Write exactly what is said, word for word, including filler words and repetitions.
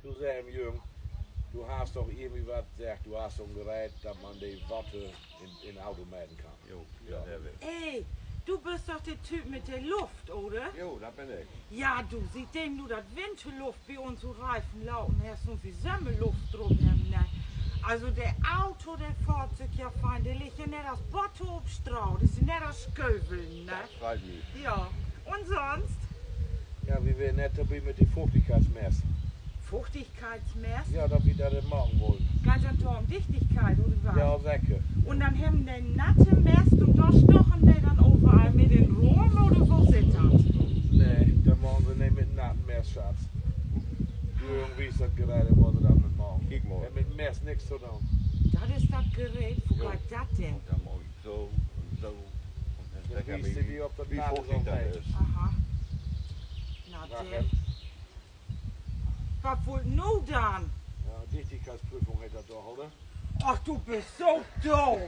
Du, segg mal, Jung, du hest doch irgendwie wat seggt, du hest so'n Gerät, dat man de Water in, in Auto meten kann. Ey, du büst doch de Typ mit de Luft, oder? Jo, dat bün ik. Ja, du, sietdem du dat Winterluft bi uns ut Reifen laten hest un wi Sömmerluft drup hebben, ne? Also, de Auto, de fohrt sik ja fein, de liggt ja nett as Botter op Straat, is nett as Sköveln, ne? Ja, un sonst? Ja, wi weren nett dorbi mit de Fuchtigkeitsmess. Fuchtigkeitsmess? Ja, dat wi dat denn maken wullen. Geiht dat dor um Dichtigkeit, oder wat? Ja, seker. Un denn hebben de natte Mess un dor stochen de denn överall mit in Rohr, oder wo sitt dat? Nee, dat maken se nich mit natten Mess, Schatz. Irgendwie is dat Gerät, wo se dat mit maken. Kiek mal. Hett mit Mess nix to doon. Dat is dat Gerät, wo geiht dat denn? So, so. Un denn wiest se di op, dat, wo fuchtig dat is. Aha. Na denn. Wat wullt nu denn? Ja, Dichtigkeitsprüfung heet dat doch, oder? Ach, du büst so doof.